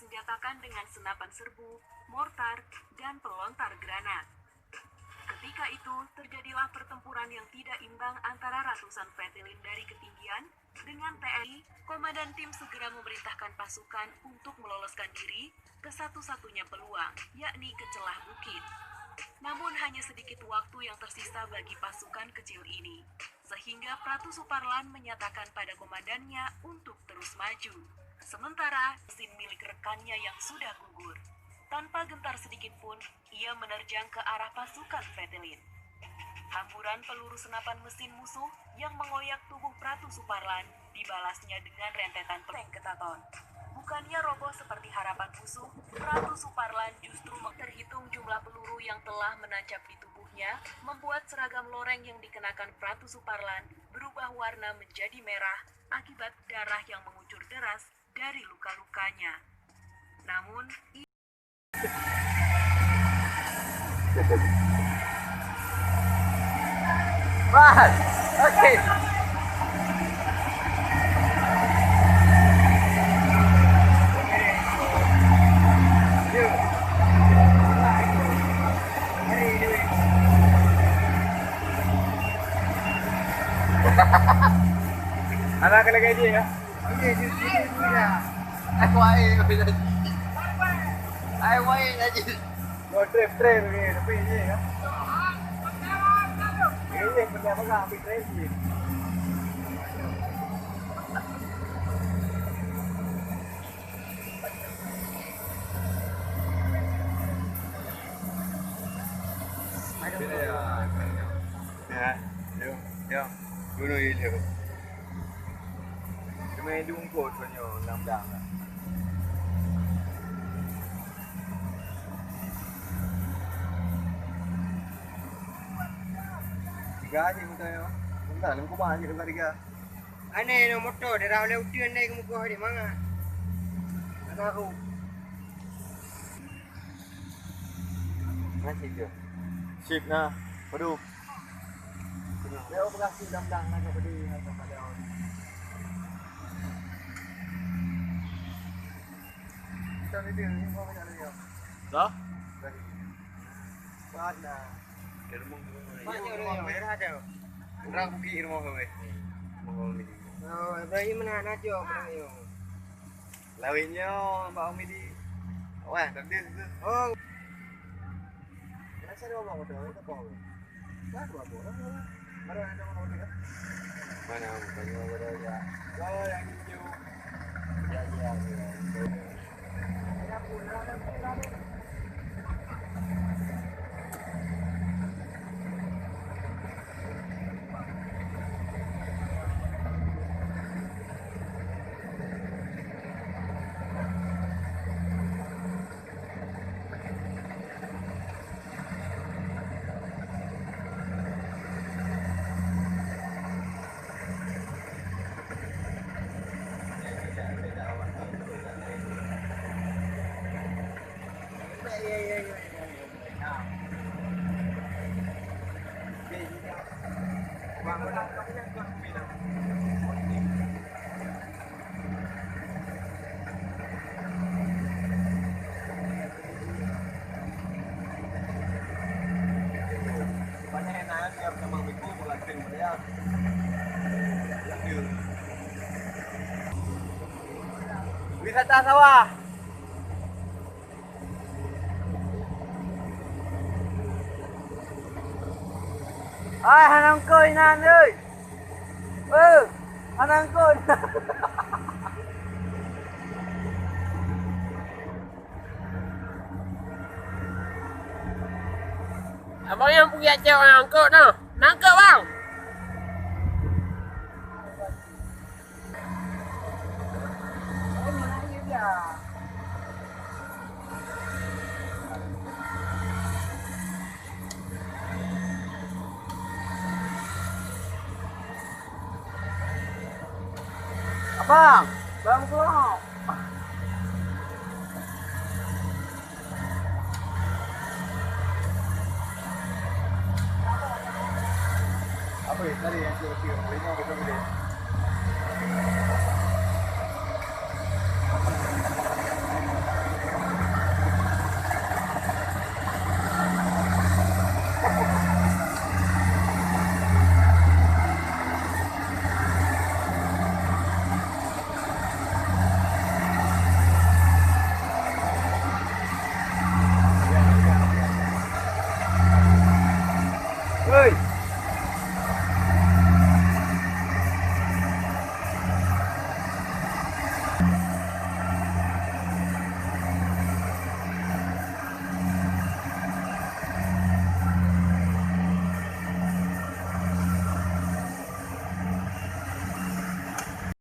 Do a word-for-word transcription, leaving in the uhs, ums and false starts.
Dinyatakan dengan senapan serbu, mortar, dan pelontar granat. Ketika itu, terjadilah pertempuran yang tidak imbang antara ratusan Fretilin dari ketinggian dengan T N I. Komandan tim segera memerintahkan pasukan untuk meloloskan diri ke satu-satunya peluang, yakni ke celah bukit. Namun, hanya sedikit waktu yang tersisa bagi pasukan kecil ini, sehingga Pratu Suparlan menyatakan pada komandannya untuk terus maju. Sementara mesin milik rekannya yang sudah gugur, tanpa gentar sedikit pun, ia menerjang ke arah pasukan Fretilin. Hamburan peluru senapan mesin musuh yang mengoyak tubuh Pratu Suparlan dibalasnya dengan rentetan peleng ketaton. Bukannya roboh seperti harapan musuh, Pratu Suparlan justru terhitung jumlah peluru yang telah menancap di tubuhnya membuat seragam loreng yang dikenakan Pratu Suparlan berubah warna menjadi merah akibat darah yang mengucur deras dari luka-lukanya. Namun, Bas. Oke. Anak kena gaji ya? Aku air tadi. Air wain tadi. Mau trip-trip ni, tapi ni ya. Ini yang pernah pegang, tapi trip ni. Ya, ya, ya. Bunuh dia. Kami dungkot punya undang-undang. Tiga aja motor ya. Enggak, lengkap aja dekat tiga. Aneh no motor, darah oleh uteuen dai keu mukoh deh mangat. Anak aku. Masih ke? Sip nah. Waduh. Leo berhasil dam-dam nak pada pada. Kita ni dia ni kau nak dia. Dah? Dah. Banyak orang. Banyak orang. Merah ada. Orang bukit rumah kau eh. Rumah kau ni. Oh, Ibrahim mana nak jawab orang yo. Lawinyo bak Umi di. Wah, tadi tu. Oh. Kenapa ada orang tu? Apa kau? Baru apa orang? Baru ada orang tu. Mana bukannya baru aja. Oh, yang hijau. Ya, ya, ya. Wisata sawah. Hai, hana eungkôt inan, euy! Beuh, hana eungkôt inan. Abang nyang pugiak cewek hana eungkôt noh. Hana eungkôt, bang! Abang, bang pulang. Apa ya? Tadi yang tu, tu, lima betul betul. Hei,